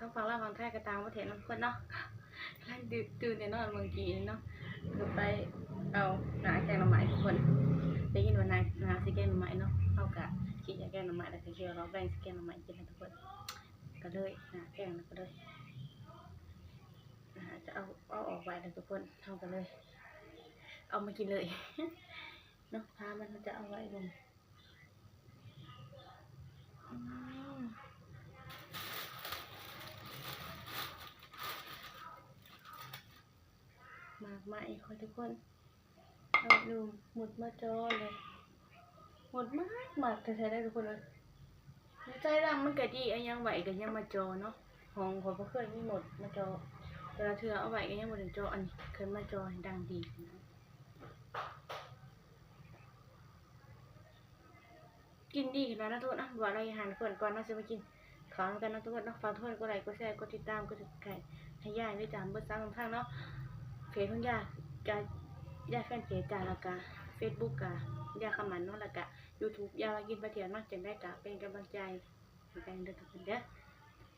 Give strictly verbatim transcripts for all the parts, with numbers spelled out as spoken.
ทั้งฝั่งลาวฝั่งไทยก็ต่างประเทศเนาะทุกคนเนาะ กำลังตื่น ตื่นแต่นอนเมื่อกี้นี้เนาะ ก็ไปเอาหน้าแกงหน่อไม้ทุกคน ได้ยินว่าหน้า หน้าสิแกงหน่อไม้เนาะ เฮาก็ขี้เกียจแกงหน่อไม้ แล้วก็คิดว่าเลาะแบ่งสิแกงหน่อไม้กินให้ทุกคน ก็เลยหน้าแกงแล้วก็เลย หน้าจะเอา เอาออกไว้แล้วทุกคน เฮาก็เลย เอามากินเลย เนาะ ถ้ามันจะเอาไว้ลง อืม หมากไหม้ค่ะทุกคน เอาดู หมดมาจอเลย หมดมากมากแท้ๆได้ทุกคนเลย ใจรังมันก็ดี อะหยังไหวก็ยังมาจอเนาะ ห้องข้อยบ่เคยมีหมดมาจอ แต่ละเทื่อเอาไว้ก็ยังบ่ได้จอ อันนี้ขึ้นมาจอให้ดังดีนะ กินดีขนาดนั้นทุกคน อ่ะ ว่าอะไรอาหารเพื่อนก่อนเนาะ สิมากินข้าวนำกันเนาะทุกคนเนาะ ฝากทุกคนกดไลค์ กดแชร์ กดติดตาม กด Subscribe ให้ยายด้วยจ้า เบิดสามช่องทางเนาะ เฟซของยาย กะ ยายแฟนเพจจ้า แล้วกะ Facebook กะ ยายคำมันเนาะ แล้วกะ YouTube ยายว่ากินไปเที่ยวเนาะ จังได้กะเป็นกำลังใจให้กันเด้อทุกคนเด้อ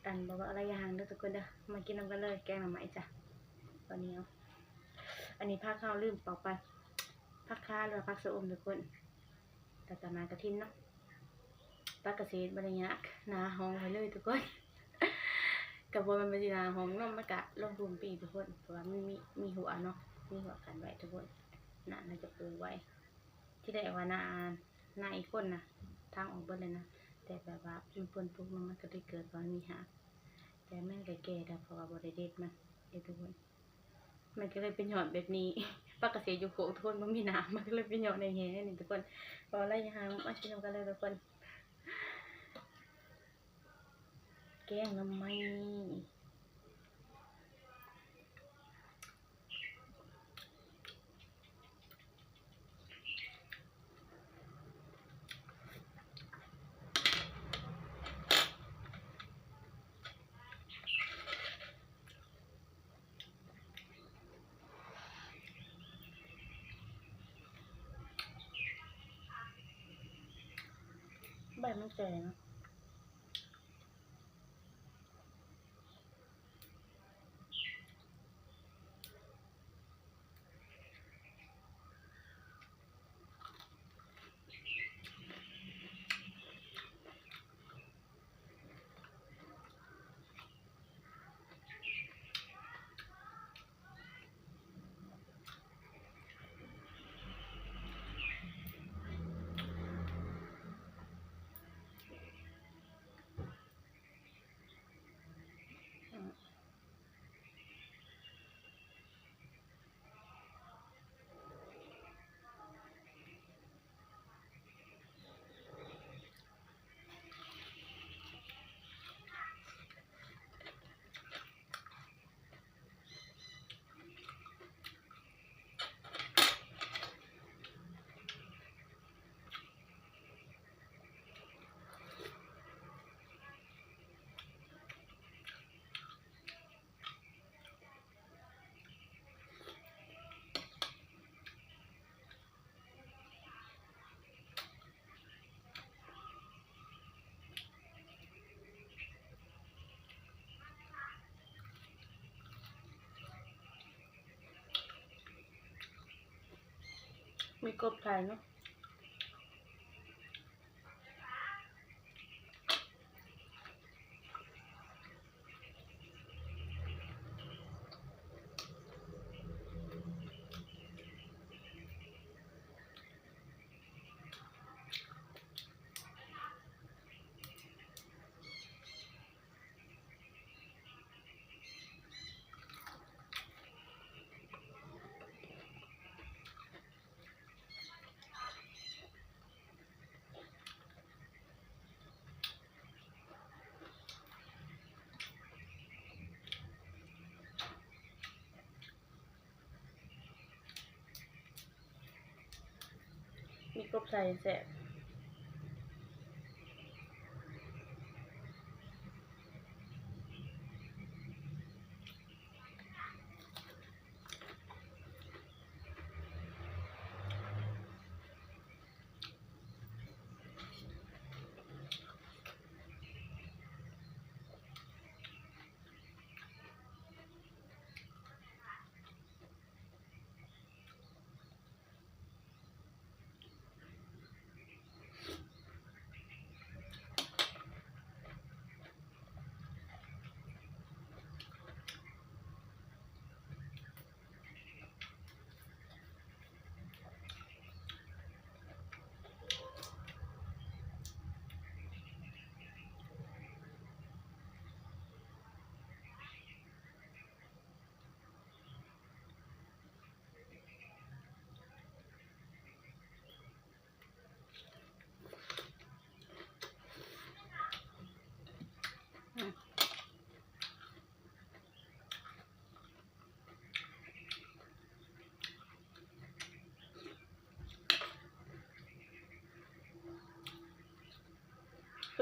อันบอกว่าอะไรอาหารเด้อทุกคนเด้อ มากินนำกันเลย แกงหน่อไม้จ้ะ ตอนนี้เนาะ อันนี้ผักเฮาลืมปอกไป ผักข่าหรือว่าผักชะอมทุกคน แต่ตอนนั้นกระถินเนาะ ตัดกระเศษบ่ได้ยาก หน้าห้องไว้เลยทุกคน ก็บ่แม่นว่าสิหน้าห้องเนาะ มันก็ลงทุนปีทุกคน เพราะว่ามันมี มีหัวเนาะ มีหัวกันไว้ทุกคน หน้าน่าจะปลูกไว้ ที่แรกว่าหน้า หน้าอีกคนน่ะ ทางออกเบิดเลยนะ แต่แบบว่ามันเพิ่นปลูกเนาะ มันก็เลยเกิดว่ามีหัก แต่มันก็แก่แล้ว เพราะว่าบ่ได้เด็ดมันเด้ทุกคน มันก็เลยเป็นยอดแบบนี้ ผักกระเศษอยู่โคกทุกคน บ่มีน้ำ มันก็เลยเป็นยอดแห้งๆนี่ทุกคน เพราะว่าระยะห่างมันกินนำกันเลยทุกคน แกงหน่อไม้ ใบมันแก่เนาะ มีกบไทยเนาะ มีกบใส่แซ่บ อื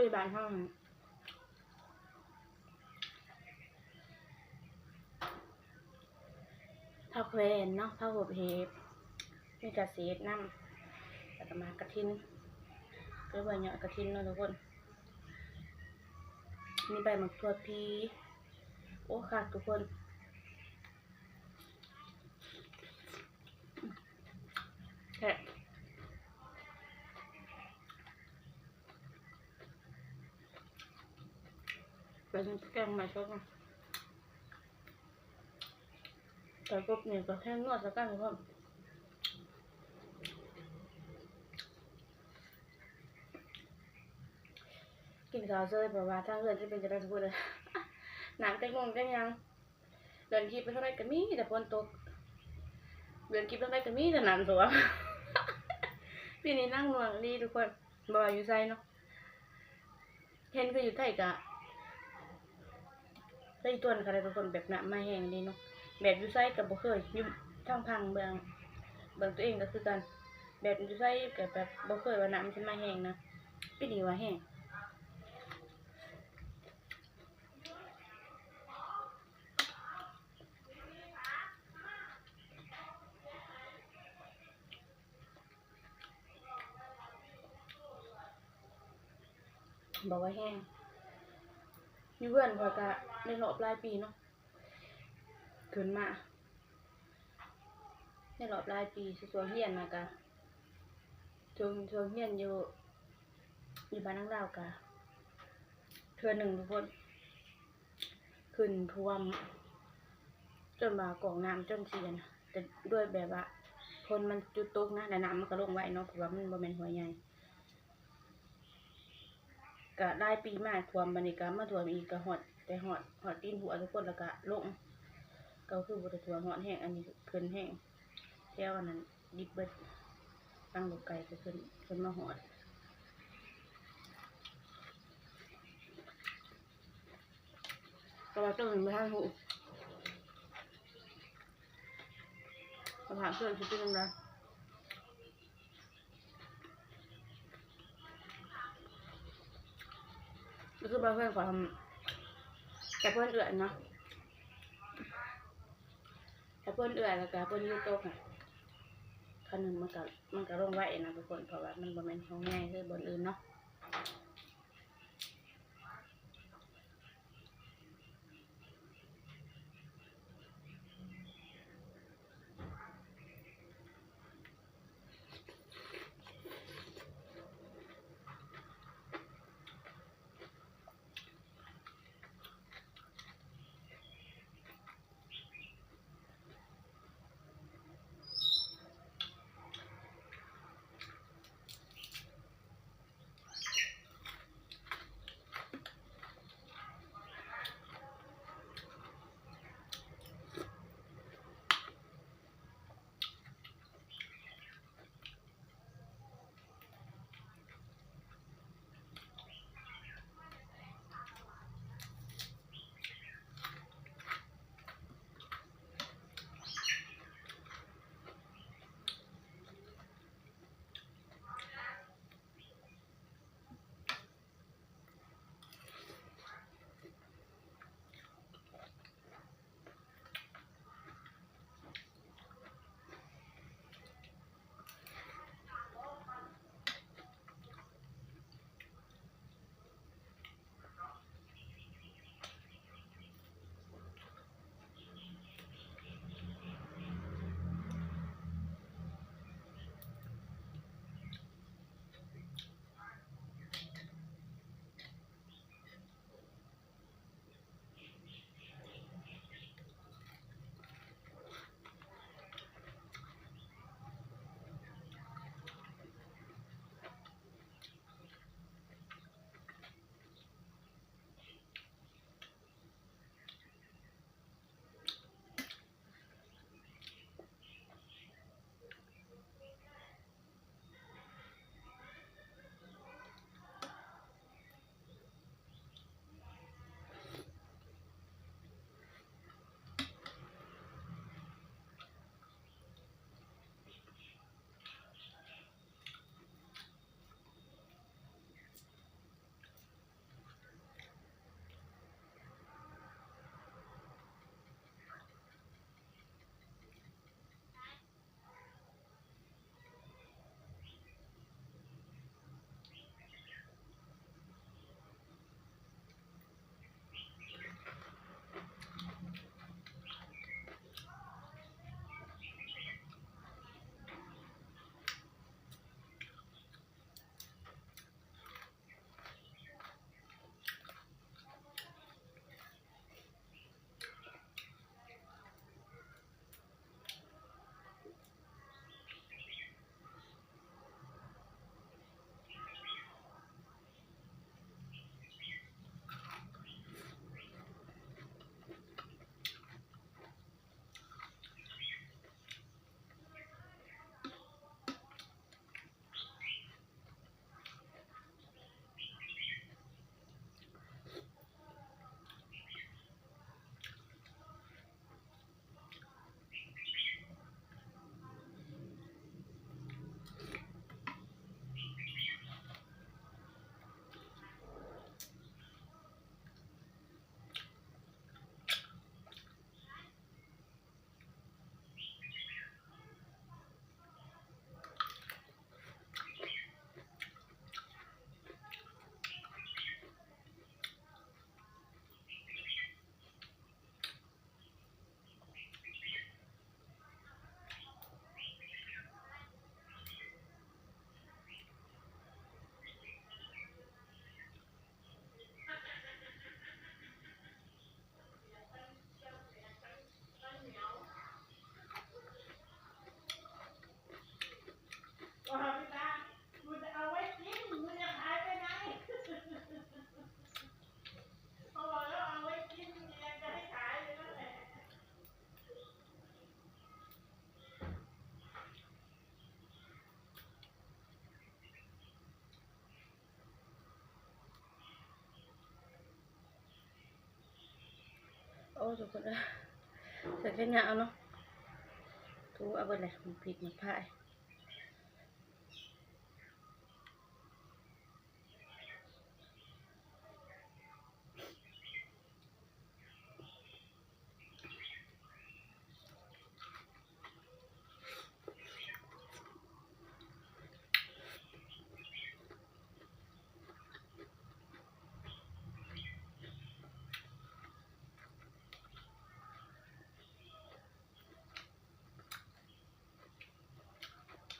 ที่บ้านเฮา ผักแวนเนาะ ผักโหบเห็บ มีกระเศษนำ แล้วก็หมากกระถิน หรือว่าเยาะกระถินเนาะทุกคน มีใบหมากถั่วพี โอ้ คักทุกคน แซ่บ ไปกินแกงใหม่ซะก่อน ใส่กบนี่ก็แห้งนวดซะก่อนทุกคน กินข้าวเสย เพราะว่าทางเฮือนจะเป็นจะได้ทุกคนเลย น้ำจักมงจักยัง เดินคลิปไปทางใดก็มีแต่ฝนตก เดินคลิปทางใดก็มีแต่น้ำท่วม ปีนี้หนักหน่วงอีหลีทุกคน บ่ว่าอยู่ไสเนาะ เห็นคืออยู่ไทยกะ เคยทวนขนาดทุกคน แบบน้ำมาแห้งดีเนาะ แบบอยู่ไสก็บ่เคย อยู่ทางพังเบิ่ง เบิ่งตัวเองก็คือกัน แบบอยู่ไสก็แบบบ่เคยว่าน้ำมันสิมาแห้งนะ ปีนี้ว่าแห้ง บอกว่าแห้ง อยู่เฮือนข้อยกะในรอบหลายปีเนาะ ขึ้นมา ในรอบหลายปี ช่วงเฮียนมากะ ช่วง ช่วงเฮียนอยู่ อยู่บ้านหลังลาวกะ เทื่อหนึ่งทุกคน ขึ้นท่วม จนว่ากองน้ำจนเสียนะ แต่ด้วยแบบว่า ฝนมันจุดตกนะ แล้วน้ำมันก็ลงไวเนาะ เพราะว่ามันบ่แม่นห้วยใหญ่ ก็หลายปีมาท่วม บัดนี้ก็มาท่วมอีก ก็ฮอด แต่ฮอด ฮอดตีนหัวทุกคน แล้วก็ลง ก็คือบ่ได้ท่วมฮอดแฮง อันนี้ขึ้นแฮง แถวอันนั้นดิบเบิด ตั้งลูกไก่ก็ขึ้น ขึ้นมาฮอด แต่ว่าต้นมันบ่ทันฮู้ สภาพเพื่อนสิเป็นจั่งใด ก็คือว่าเพื่อนขอทำ แต่เพื่อนเอื้อยเนาะ แต่เพื่อนเอื้อยแล้วก็เพื่อนอยู่โต๊ะอะ คันหนึ่งมันก็ มันก็ลงไวนะทุกคน เพราะว่ามันบ่แม่นห้วยใหญ่คือบ่อนอื่นเนาะ โอ้ ทุกคนเอ้ย ใส่แค่เนี้ยเอาเนาะ ถูเอาไปเลย มันผิดมันพลาด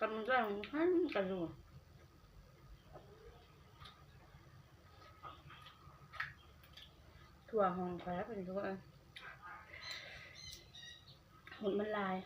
กำลังหั่นกระดูก ถั่วหอมไปแล้วเป็นทุกคน หมดมันลาย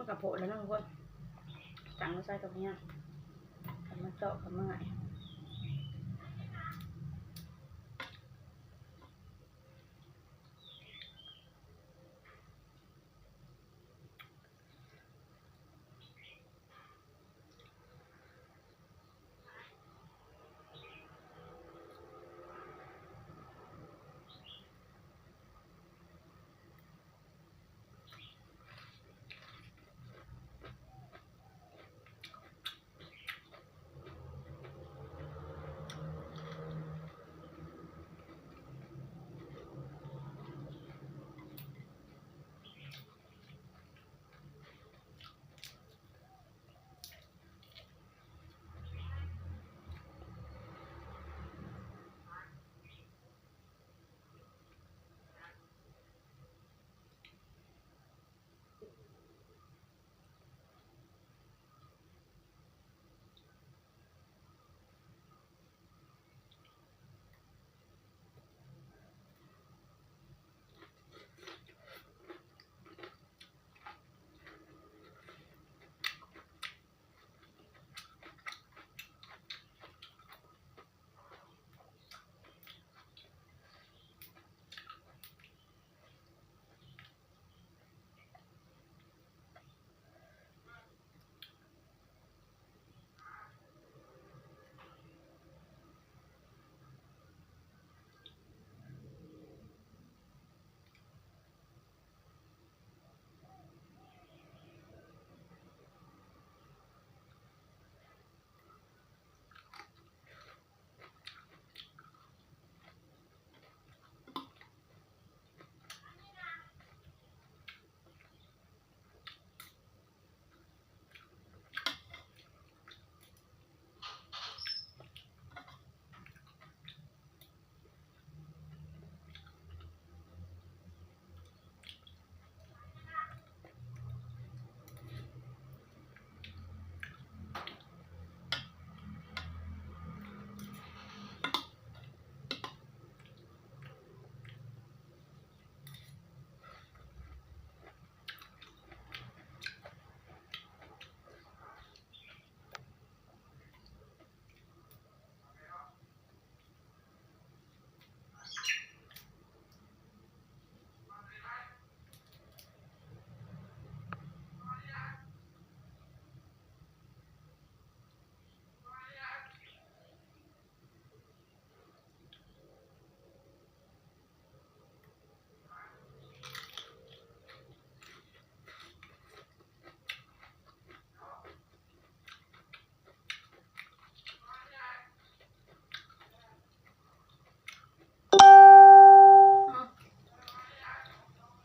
กระโปะแล้วนะทุกคน ตังมาใส่ตรงเนี้ย กำมาเจาะกำมาไง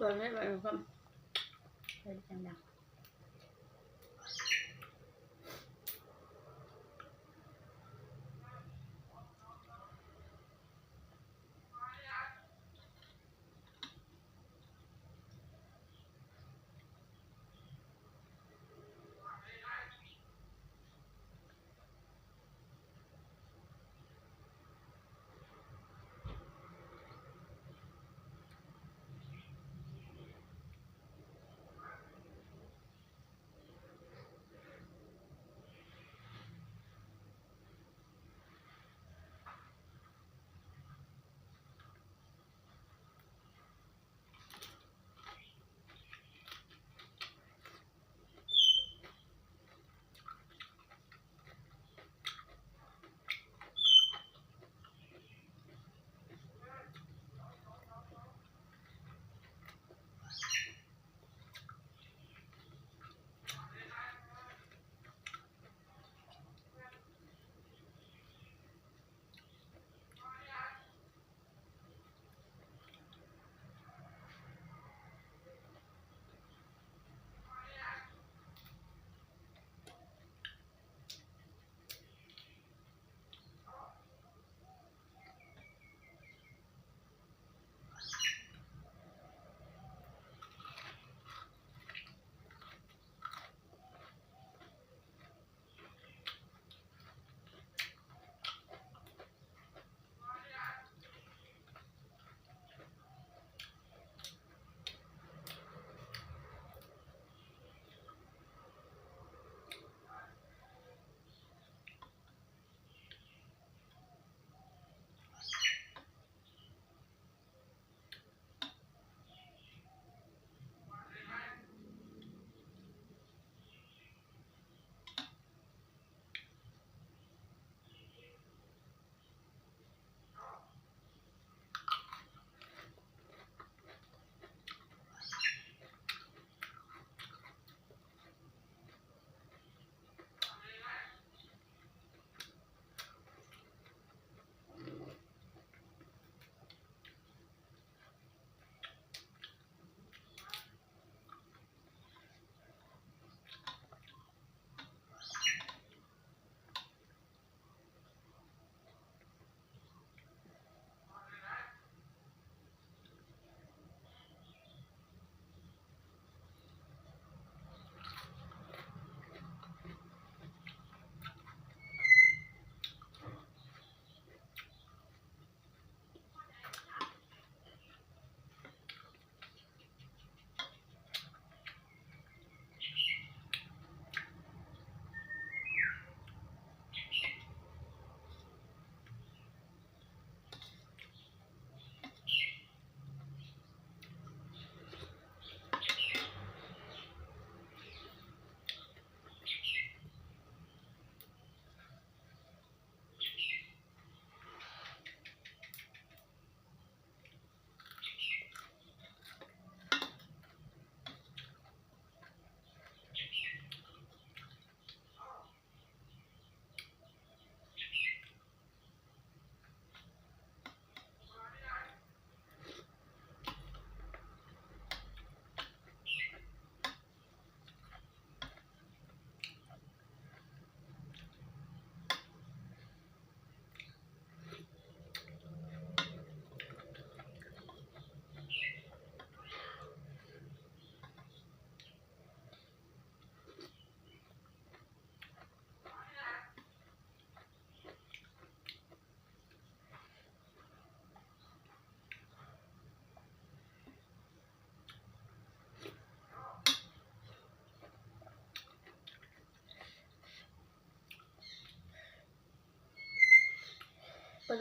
ตัวนี้เป็นคนเป็นจังดัง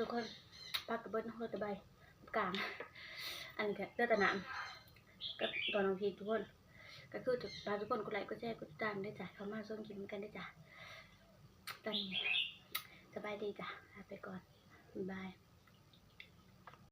ทุกคน ปักกระเบิดรถตะไบกลาง อันนี้ก็เลือดตะหนามกับตอนน้องพีทุกคน ก็คือฝากทุกคนกดไลค์กดแชร์กดติดตามด้วยจ้ะ เข้ามาชมคลิปกันด้วยจ้ะ ตอนนี้สบายดีจ้ะ ลาไปก่อน บ๊ายบาย